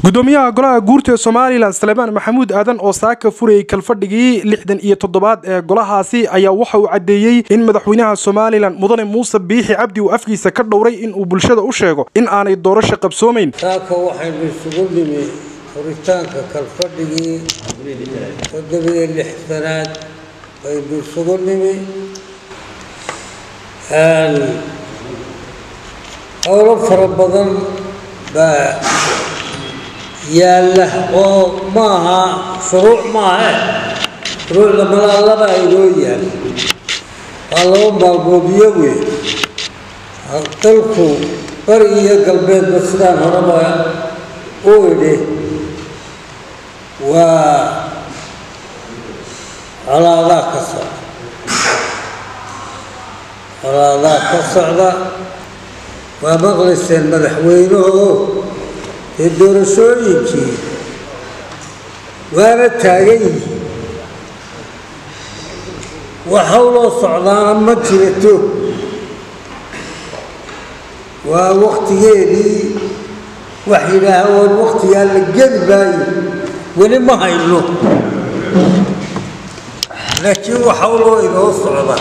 Gudoomiyaha golaha guurta ee Somalilan Salebaan Maxamuud Aadan oo saaka furayay kalfadhigii 67aad ee golahaasi ayaa waxa uu caddeeyey in madaxweynaha Somalilan Mudane Muuse Biixi Cabdi uu afkiisa ka dhowray in uu bulshada u sheego in aanay doorasho qabsoomayn. Saaka waxaynu isugu nimi furitaanka kalfadhigii 67aad baynu isugu nimi. Howlo fara badan baa yaalla oo maaha shuruuc, maahe shuruucda malaa laba inoo yaal, waa 2 maalmoodyo wey. Dalku bari iyo galbeedba sidaan horeba u idhi waa colaadaa ka socda, colaadaa ka socda. Waa maqlayseen madaxweynuhu dee doorashooyinkii waana taagan yihiin, wax hawloo socdaana ma jirato, waa waktigeedii. Wax yidhaaha waan waktigaa la geli maayo weli ma hayno, laakiin wax hawloo inoo socda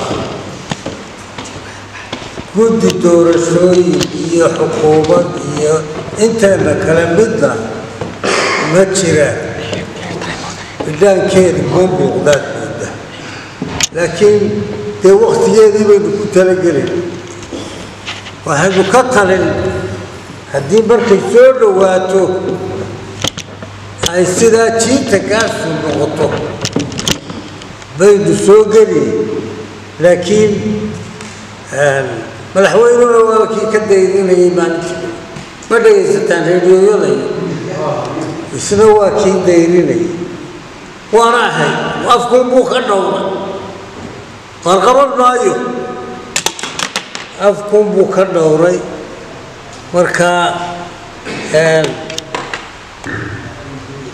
guddi doorashooyin iyo xukuumad iyo inteena kale midna ma jiraan, bidhaankeeda ma muuqdaad mooda, laakiin dee waktigeedii baynu ku talagelin. Waxaynu ka talin haddii markay soo dhowaato ay sidaa jiinta kaasu noqoto baynu soo geli, laakiin madaxweynuhuna waaba kii ka dayrinayay maalintii. Ma dhegaysataan reediyoyada? Isna waa kii dayrinayay, waana ahayd afkuunbuu ka dhowray, qarqaban maayo, afkuunbuu ka dhowray. Marka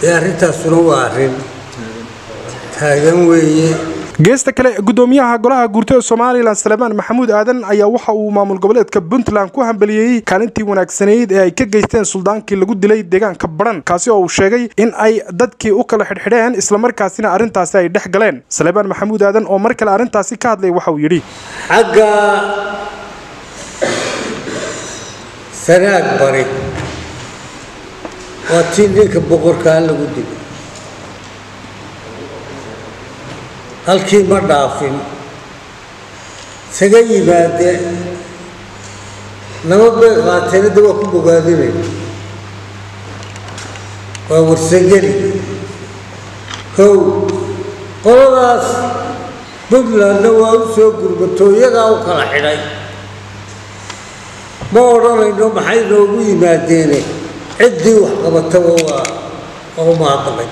dee arrintaasuna waa arrin taagan weeye. Geesta kale, gudoomiyaha golaha guurtada Somalilan Salebaan Maxamuud Aadan ayaa waxa uu maamul goboleedka Puntland ku hambaliyey kaalintii wanaagsanayd ee ay ka geysteen suldaankii lagu dilay deegaanka Baran, kaasi oo uu sheegay in ay dadkii u kala xidhxidheen islamarkaasina arrintaasi ay dhex galeen. Salebaan Maxamuud Aadan oo mar kale arrintaasi ka hadlay waxa uu yidhi: Xagga Sanaag Bari waa tii ninka boqorkaa lagu dilay, halkii ma dhaafin, isaga yimaade nabad bay qaateen, hadda waa ku bogaadinayna, waa warsageli kow. Qoladaas Puntlandna waa u soo gurmato, iyagaa u kala xidhay. Ma odhanayno maxay noogu yimaadeene, ciddii wax qabataba waa u mahadnaqay.